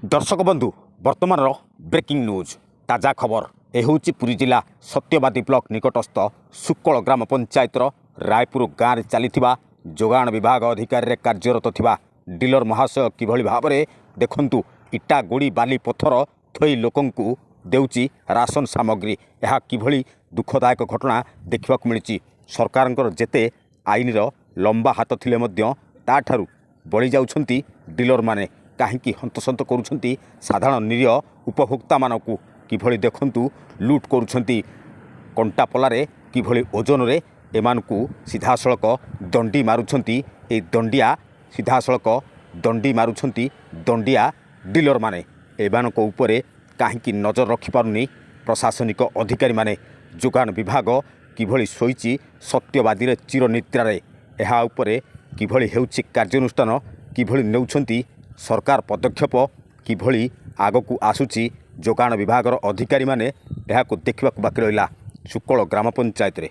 ଦର୍ଶକ ବନ୍ଧୁ, ବର୍ତ୍ତମାନର ବ୍ରେକିଂ ନ୍ୟୁଜ୍, ତାଜା ଖବର। ଏ ହେଉଛି ପୁରୀ ଜିଲ୍ଲା ସତ୍ୟବାଦୀ ବ୍ଲକ ନିକଟସ୍ଥ ଶୁକଳ ଗ୍ରାମ ପଞ୍ଚାୟତର ରାୟପୁର ଗାଁରେ ଚାଲିଥିବା ଯୋଗାଣ ବିଭାଗ ଅଧିକାରୀରେ କାର୍ଯ୍ୟରତ ଥିବା ଡିଲର ମହାଶୟ କିଭଳି ଭାବରେ ଦେଖନ୍ତୁ, ଇଟା, ଗୋଡ଼ି, ବାଲି, ପଥର ଥୋଇ ଲୋକଙ୍କୁ ଦେଉଛି ରାସନ ସାମଗ୍ରୀ। ଏହା କିଭଳି ଦୁଃଖଦାୟକ ଘଟଣା ଦେଖିବାକୁ ମିଳିଛି। ସରକାରଙ୍କର ଯେତେ ଆଇନର ଲମ୍ବା ହାତ ଥିଲେ ମଧ୍ୟ ତାଠାରୁ ବଳି ଯାଉଛନ୍ତି ଡିଲରମାନେ। କାହିଁକି ହନ୍ତସନ୍ତ କରୁଛନ୍ତି ସାଧାରଣ ନିରୀହ ଉପଭୋକ୍ତାମାନଙ୍କୁ? କିଭଳି ଦେଖନ୍ତୁ, ଲୁଟ୍ କରୁଛନ୍ତି। କଣ୍ଟାପଲାରେ କିଭଳି ଓଜନରେ ଏମାନଙ୍କୁ ସିଧାସଳଖ ଦଣ୍ଡି ମାରୁଛନ୍ତି। ଏ ଦଣ୍ଡିଆ ସିଧାସଳଖ ଦଣ୍ଡି ମାରୁଛନ୍ତି ଦଣ୍ଡିଆ ଡିଲରମାନେ। ଏମାନଙ୍କ ଉପରେ କାହିଁକି ନଜର ରଖିପାରୁନି ପ୍ରଶାସନିକ ଅଧିକାରୀମାନେ? ଯୋଗାଣ ବିଭାଗ କିଭଳି ଶୋଇଛି ସତ୍ୟବାଦୀରେ ଚିରନିଦ୍ରାରେ? ଏହା ଉପରେ କିଭଳି ହେଉଛି କାର୍ଯ୍ୟାନୁଷ୍ଠାନ? କିଭଳି ନେଉଛନ୍ତି ସରକାର ପଦକ୍ଷେପ? କିଭଳି ଆଗକୁ ଆସୁଛି ଯୋଗାଣ ବିଭାଗର ଅଧିକାରୀମାନେ? ଏହାକୁ ଦେଖିବାକୁ ବାକି ରହିଲା ଶୁକଳ ଗ୍ରାମ ପଞ୍ଚାୟତରେ।